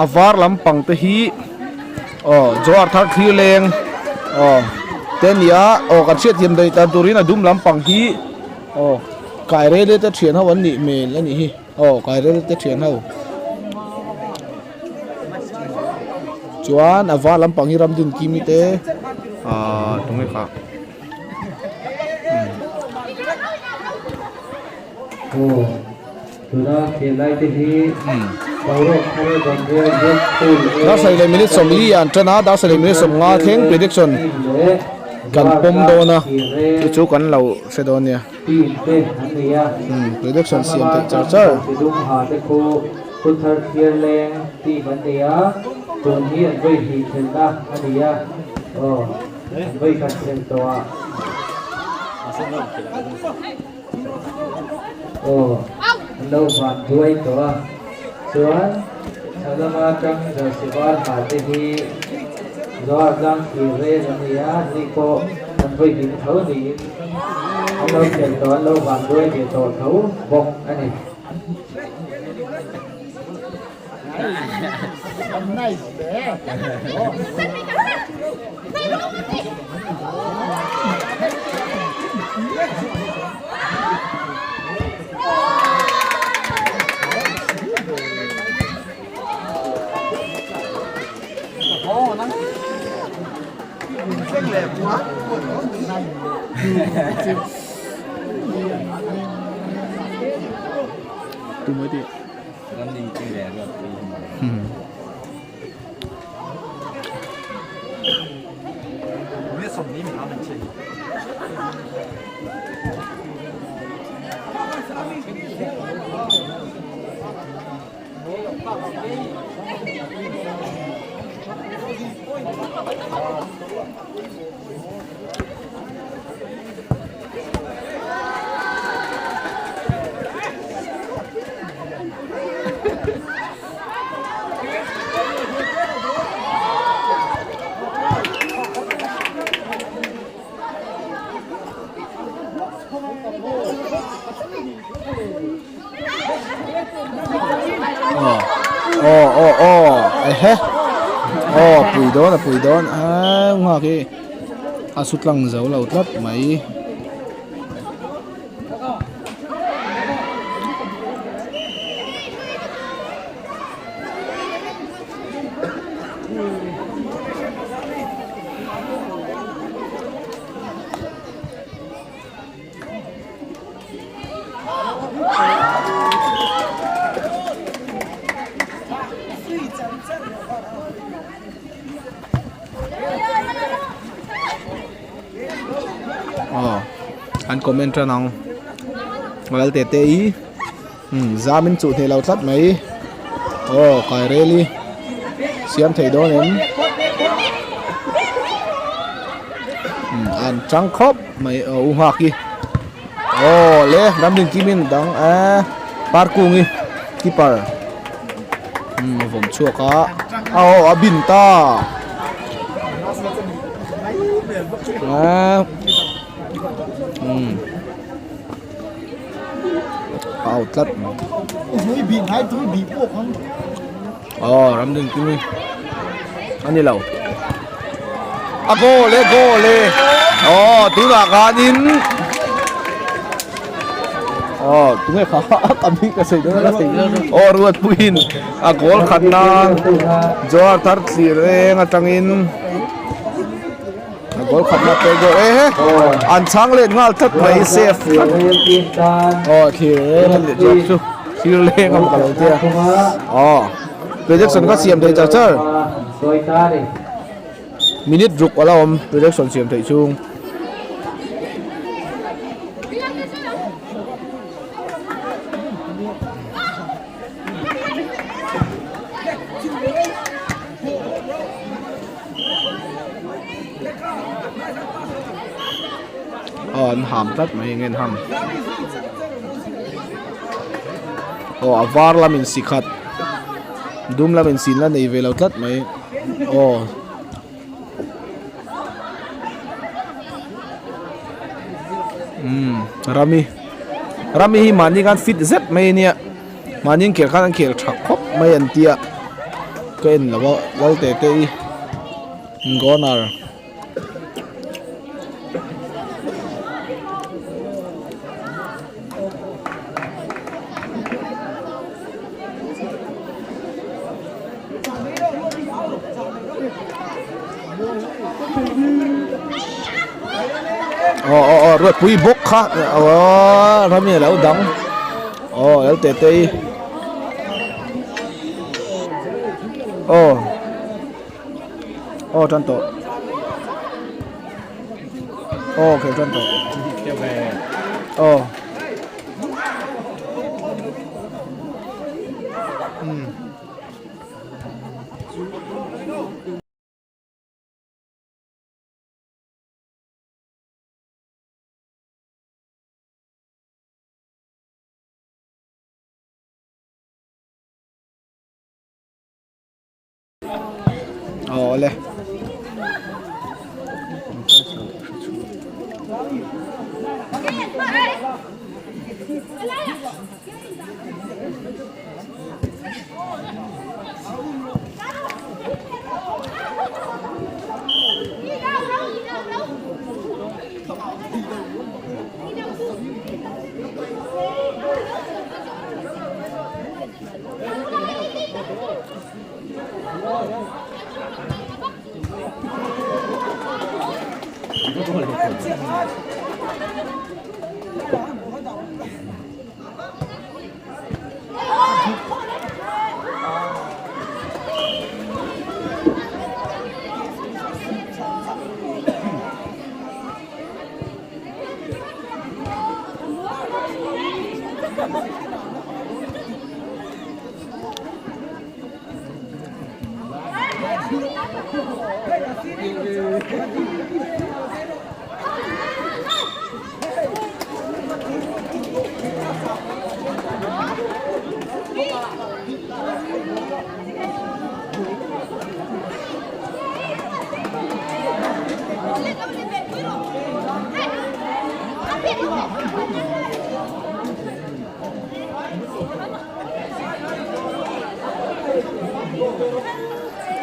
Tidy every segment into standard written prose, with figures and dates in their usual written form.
A var lampang te hi aw Johar thar thlir leng aw te a ni a aw kan hriatthiam daih dan turin a dum lampang hi aw kairele te thian ho an nih hmel a nih hi aw kairele te thian ho chuan a var lampang hi Ramdinkim-i te ahh tunge kha. Dar sarih leh minute 40 an tan a, dar sarih leh minute 50 thleng prediction kan pawm dawn a, chu chu kan lo hre dawn nia. Prediction siam theih char char. Aw an lo van duai tawh a chuan chho lama tang jersey var ha te hi Zoar tlang thlir reng an ni a ni pawh an vawi hnih tho niin an lo khel tawh an lo van duai ve tawh tho bawk a ni. Aw aw aw ehe aw pui dawn a pui dawn a nghak hi a su tlang zo lo tlat mai. Aw an comment tan ang lal te te hi umm zam in chuh thei lo tlat mai aw kai rel hi siam thei dawn em umm an tang khawp mai aw u nghak hi aw le ramdin kimin dang eh parkung hi keeper umm a vawm chhuak a aw a bin ta. A out tlat aw ramdin kimi a ni lo a goal e goal e aw tunah khanin aw tunge kha ka mi ka sawi dawn a aw ruatpuiin a goal khat nan Johar thar thlir eng atangin. A goal khatna pe goal e he an chhang let nghal tlat mai safe tlat aw thlir reng a ni zawk chu thlir leng ang ka lo tia aw projection kha siam thei char char minute ruk a la awm projection siam theih chhung. Aw an ham tlat mai eng nge an ham aw a var lamin si khat dum lamin sin la nei ve lo tlat mai aw. Umm Rami Rami hi mahni khan fit zet mai a nia mahni an khel khan an khel tha khawp mai an tia. Ka en lo a Laltete-i goner. Aw aw aw Ruatpui bawk kha aw Rami a lo dang aw Laltete-i aw aw tan tawh aw khel tan tawh aw umm. Awle.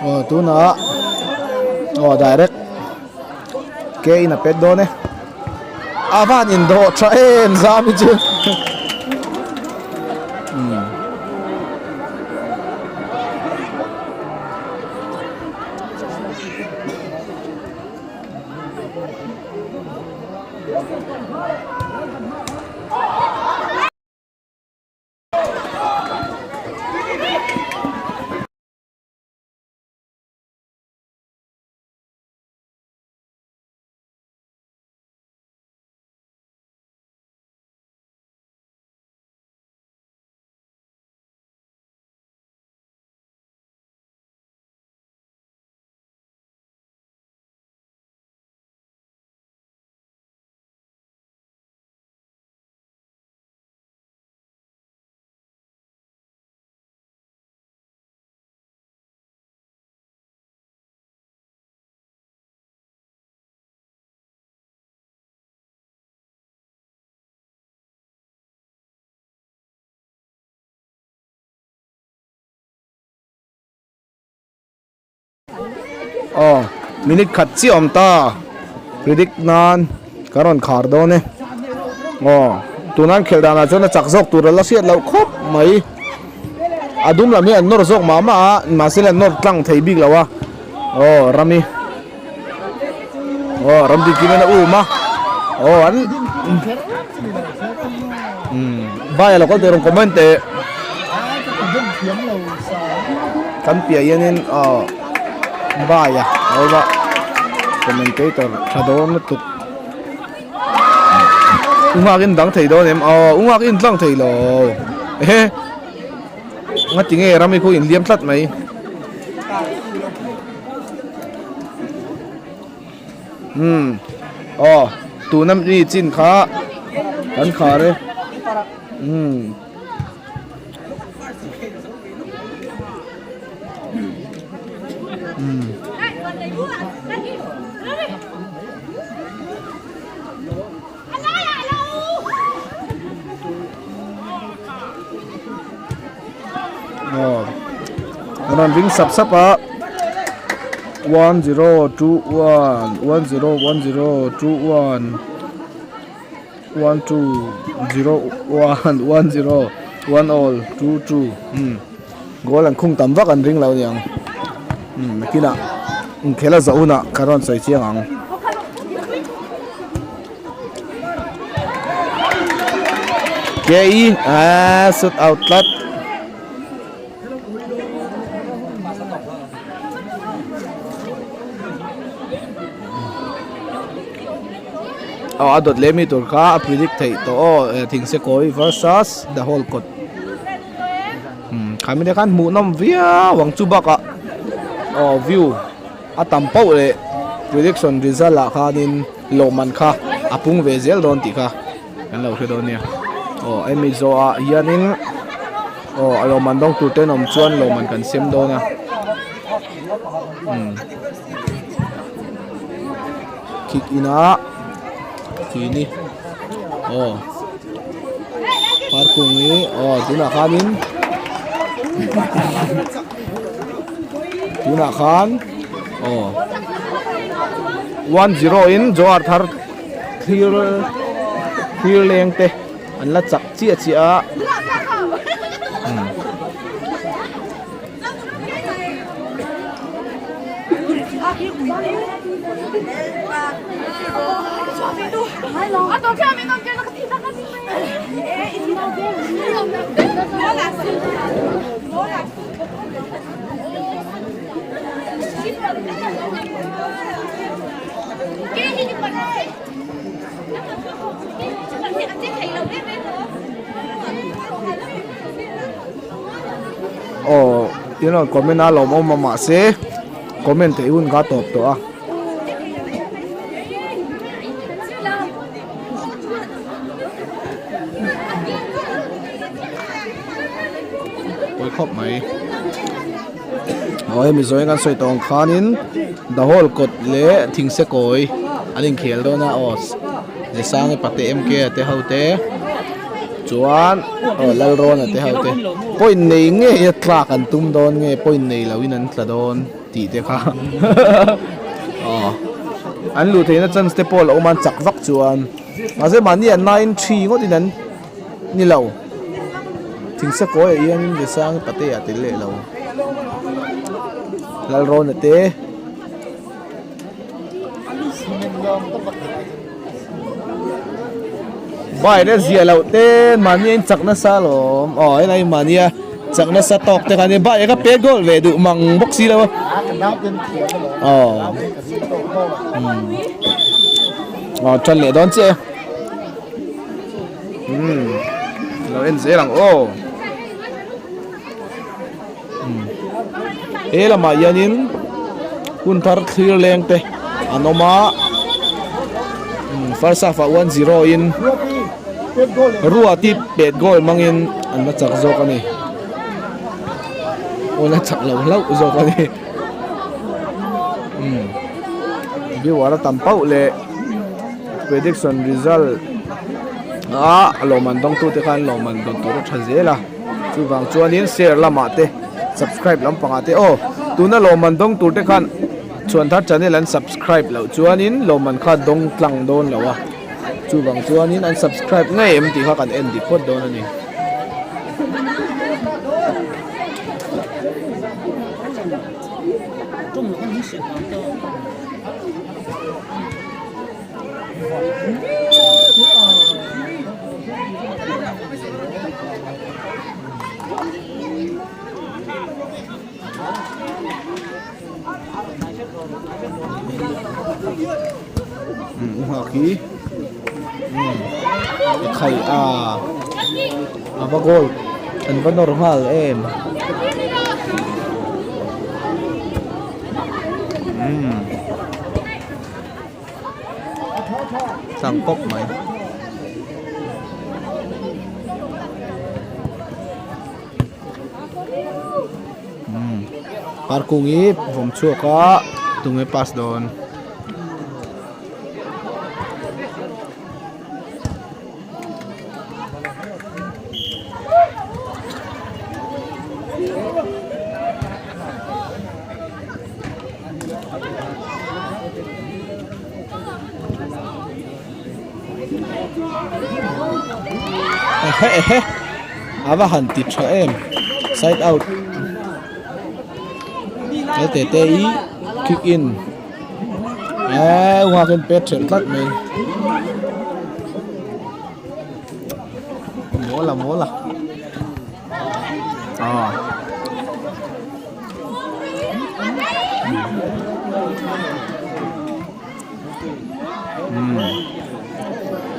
Aw tunah aw direct ke in a pet dawn e a van in dawh tha em zam hi chu umm. Aw minute khat chiah awm ta predict nan kan rawn khar dawn e aw tuna an khelh danah chuan a chak zawk tur a la hriat loh khawp mai a dum lam hi an nawr zawk mah mah a mahse an nawr tlang thei bik lo a aw Rami aw Ramdin kim in a um a aw an umm bai a lo kal teh rawn comment teh. Kan piah hianin aw bai a lo va commentator tha dawn lutuk u nghak in dang thei dawn em aw u nghak in tlang thei lo ehe ngati nge ram hi khu in liam tlat mai umm aw tuna mi chin kha kan khar e umm. An rawn ring sap sap a 1 0 2 1 1 0 1 0 2 1 1 2 0 1 1 0 1 all 2 2 umm goal an khung tam vak an ring lo aniang umm nakinah inkhel a zawh hunah ka rawn sawi chiang ang. Ke-i aaa shoot out tlat. Aw a dawt leh mi tur kha a predict theih tawh aw thingse kawi versus the whole kawt umm khami te khan hmuhnawm viau ang chu bakah aw view a tam pauh leh prediction result ah khanin lawhman kha a pung ve zel dawn tih kha. Kan lo hre dawn nia. Aw hemi zawhah hianin aw a lawmman dawng tur te an awm chuan lawmman kan sem dawn a. Umm kick in a tih ni aw parkung hi aw tunah khanin tunah khan aw 1-0 in Johar thar. Thlir thlir leng te an la chak chiah chiah a umm. Aw tin rawn comment a lawmawm a mahse comment theih hun kha tawp tawh a. Pawi khawp mai. Aw hemi zawng kan sawi tawh ang khanin the hall kawt leh thingse kawi an inkhel dawn a aw Zesangi pate M K a te ho te chuan aw Lalrawna te ho te point nei ngei a tlak an tum dawn nge point nei lo in an tla dawn tih te kha aw an luh theihna chance te pawh a lo awm a an chak vak chuan mahse mahni an nine three ngawt in an Ni lo. Thingse kawi ah hianin Zesang pate ah tel leh lo. Lalrawna te. Bai le zia loh te mahni a in chak nasa alawm. Aw helai mahni a chak nasa tawk te khan bai ka pet goal ve duh mang bawk si lo a. Aw. Aw tan leh dawn chiah e. Umm lo en zel ang aw umm he lamah hianin hun thar thlir leng te an awm a umm first half ah 1-0 in ruati pet goal hmangin an la chak zawk a ni aw la chak lo hlauh zawk a ni umm viewer a tam pauh leh. Prediction result a lawmman dawngtute khan lawmman dawn tur a tha zel a chuvang chuanin share lamah te subscribe lampangah te aw tuna lawmman dawng tur te khan chhuanthar channel an subscribe loh chuanin lawmman kha dawng tlang dawn lo a chuvang chuanin an subscribe ngei em tih kha kan en dik phawt dawn a ni. Nghak hi khai a a va goal an va nawr nghal em. Tlang pawp mai. Parkung hi vawm chhuak a tunge pass dawn. Ehe ehe a va han ti tha em side out he te te hi kick in eee uak in pet thelh tlat mai mawl a mawl a ah.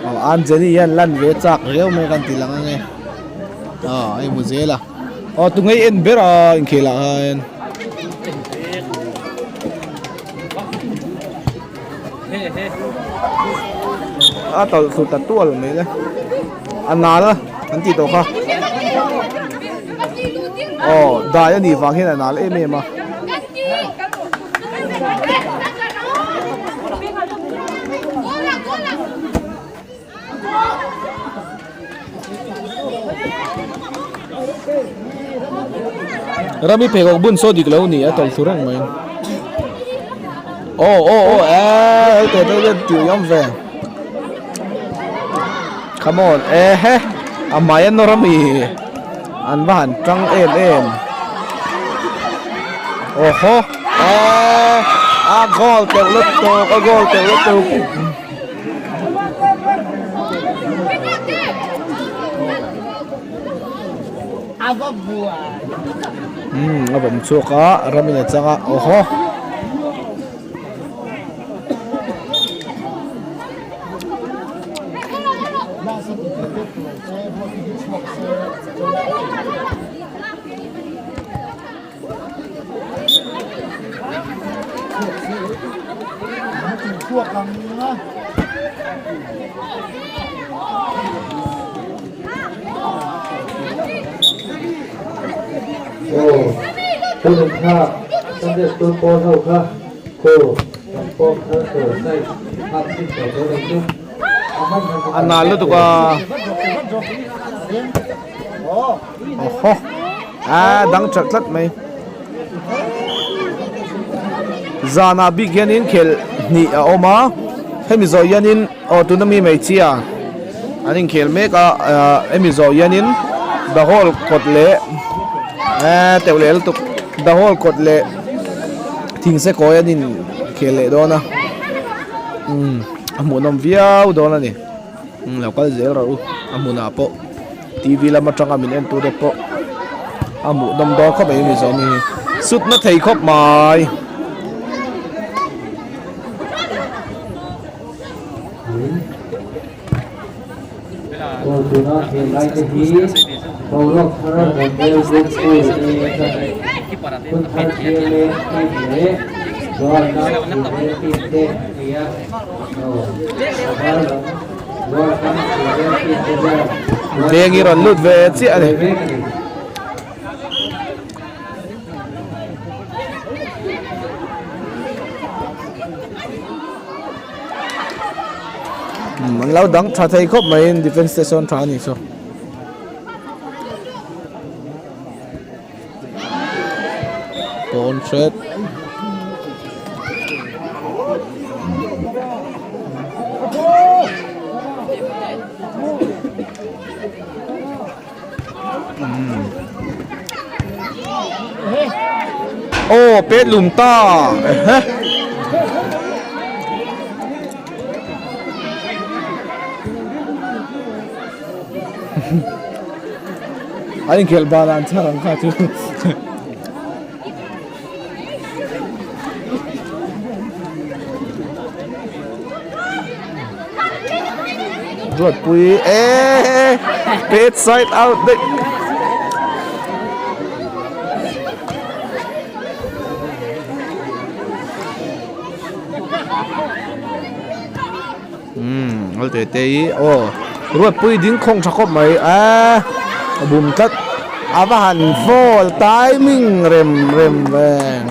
Aw Anjali hian lan ve chak riau mai kan ti lang ange aw a inhmu zel a aw tunge i en ber a inkhel ah khan a tawlh thlu ta tual mai le a nal a an tih tawh kha aw dai a nih vang hian a nal em em a. Rami pheikhawk bun saw dik lo ni a tawlh thlu reng mai. Aw aw aw eee hei teh deuh hian tih awm ve. Come on ehe a hmai a nawr ami an va han tang em em. Aw haw eee a goal teuh lutuk a goal teuh lutuk. Umm a bawm chhuak a ramin a chang a aw haw. Sunday School pawl ho kha khu kan pawm thar tur size hak sin tawh dawn ang chu a hman hman A nal lutuk a. Awhaw a dang that tlat mai. Zanah bik hianin khelh hnih a awm a hemi zawh hianin aw tuna mi hmeichhia an inkhel mek a ah hemi zawh hianin the hall kawt leh eee teuh leh lutuk the hall kawt leh thingse kawi an inkhel leh dawn a umm a hmuhnawm viau dawn a ni lo kal zel rawh u a hmunah pawh. T_V lam atanga min en tu te pawh a hmuh nawm dawn khawp mai mizo mi hi sut na thei khawp mai. Aw tuna he lai te hi boruak thar Model Group School hun thar thlir leng team leh Zoratlang thlir leng team te an ni a aw a var lam Veng hi rawn lut ve chiah a ni. An lo dang tha thei khawp mai in defense te sawn tha a ni chu. Pawn hret. Aw pet lum ta ehe. An inkhelh banah an chhar ang kha chu. Ruatpui eee pet side out daih. Umm al te te hi aw Ruatpui ding khawng tha khawp mai a a bum tlat a va han fall timing rem rem reng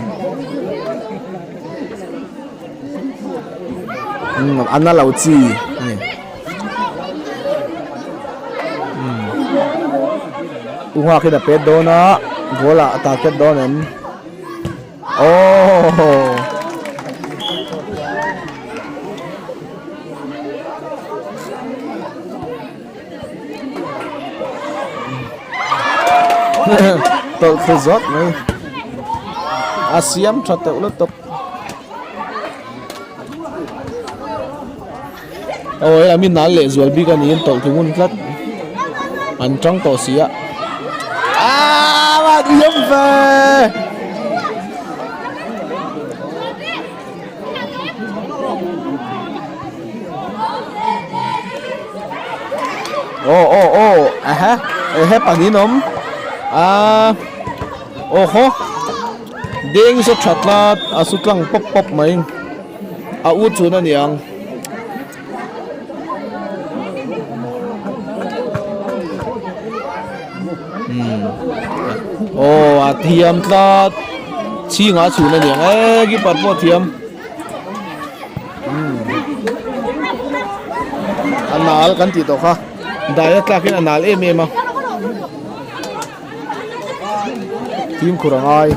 umm a na lo chi a ni umm u nghak hian a pet dawn a goal ah a target dawn em. Aww. Tawlh thlu zawt mai. A siam tha teuh lutuk. Aw hei ami nal leh zual bik a niin tawlh thlu ngun tlat. An tang tawh si a. Aaaa van uiam ve! Aw aw aw aha ehe pahnih an awm aaa aw haw deng saw tha tlat a su tlang pawp pawp mai a u chhun a niang. Aw a thiam tlat chhingah a chhun a niang e keeper pawh a thiam a nal kan tih tawh kha dai a tlakin a nal em em a fimkhur a ngai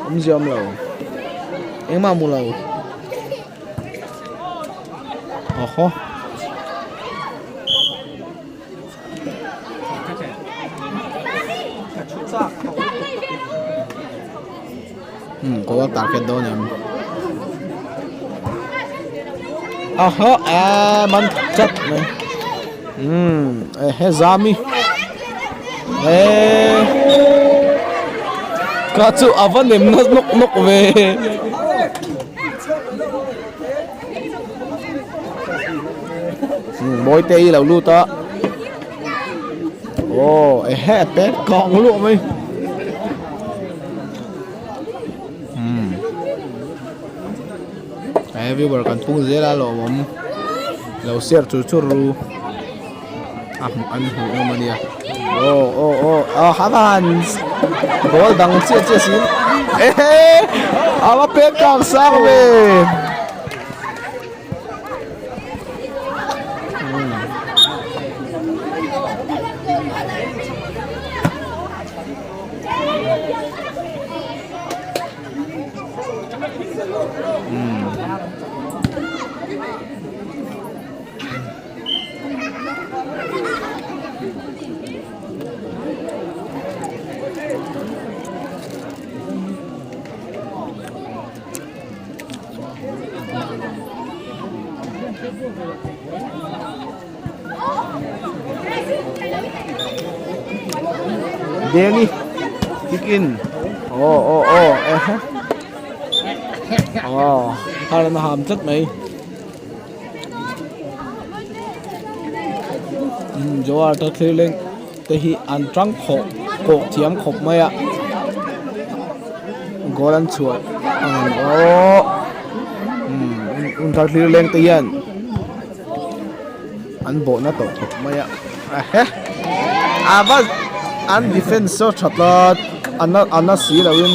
awmzia awm lo engmah a hmu lo. Awhaw. Hmm, goal target dawn em. Aha, a man chat mai. Hmm, ehe zami. Eh. Ka chu ava nem na nawk nawk ve. Mawite hi lo lut a aw ehe pek kang luah mai umm he viewer kan pung zel a lawmawm lo share chur chur ru a hmuh an hmuh nawm a nia aw aw aw a havan ball dang chiah chiah sin ehe a va pek kang sang ve. Dengi kick in aw aw aw aw har an ham tlat mai. Jowar te thlir leng te hi an tang khawh kawh thiam khawp mai a goal an chhuah ang aw umm thar thlir leng te hian an bawhna tawh khawp mai a ahe a va an defense saw tha tlat a na si lo in.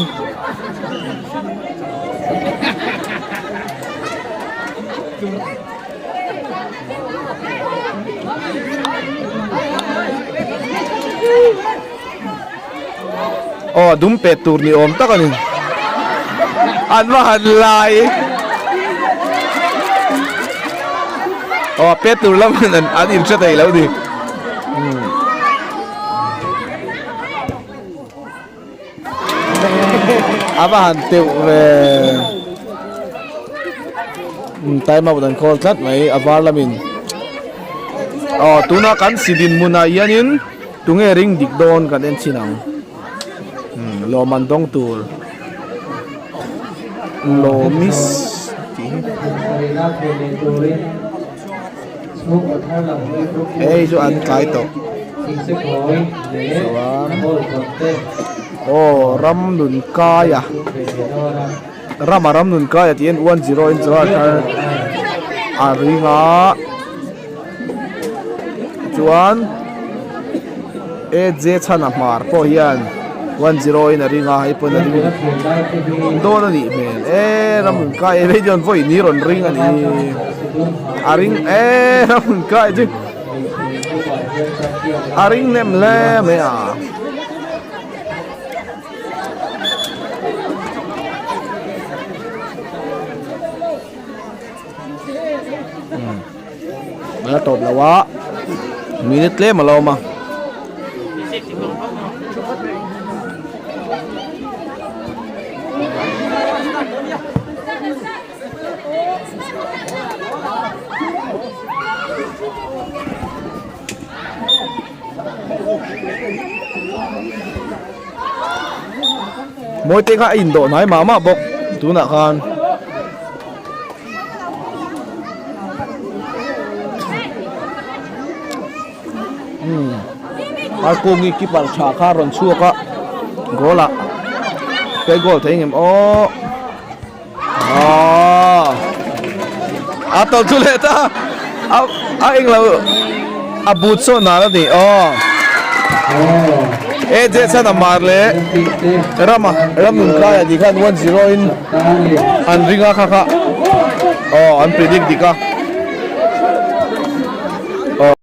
Aw dum pet tur ni awm tak a ni an va han lai aw pet tur lam an in hre thei lo ni. A va han teuh ve time out an call tlat mai a var lamin aw tuna kan si dinhmunah hianin tunge ring dik dawn kan en chhin ang lawm an dawng tur lawmis tih hi hei chu an tlai tawh chuan aw ram nun kaia rama ram nun kaia tih hian 1-0 in chuan a ring a chuan AJ chhan a hmar pawh hian 1-0 in a ring a hei pawn a ring dawn a nih hmel e ram nun kai e hei chuan vawi ni rawn ring a ni a ring e ram nun kai chu a ring hnem hle mai a. A la tawp lo a. Minute tlem a lo awm a. Mawite kha a indawh hnai mah mah bawk tunah khan. Umm Arkungi keeper tha kha a rawn chhuak a goal ah play goal thei ngem aw aw a tawlh chu leh ta a a englo a but sawn dan a ni aw e je chhan a mar leh rama ramnun kai a tih khan 1-0 in an ring a kha kha aw an predict dik a.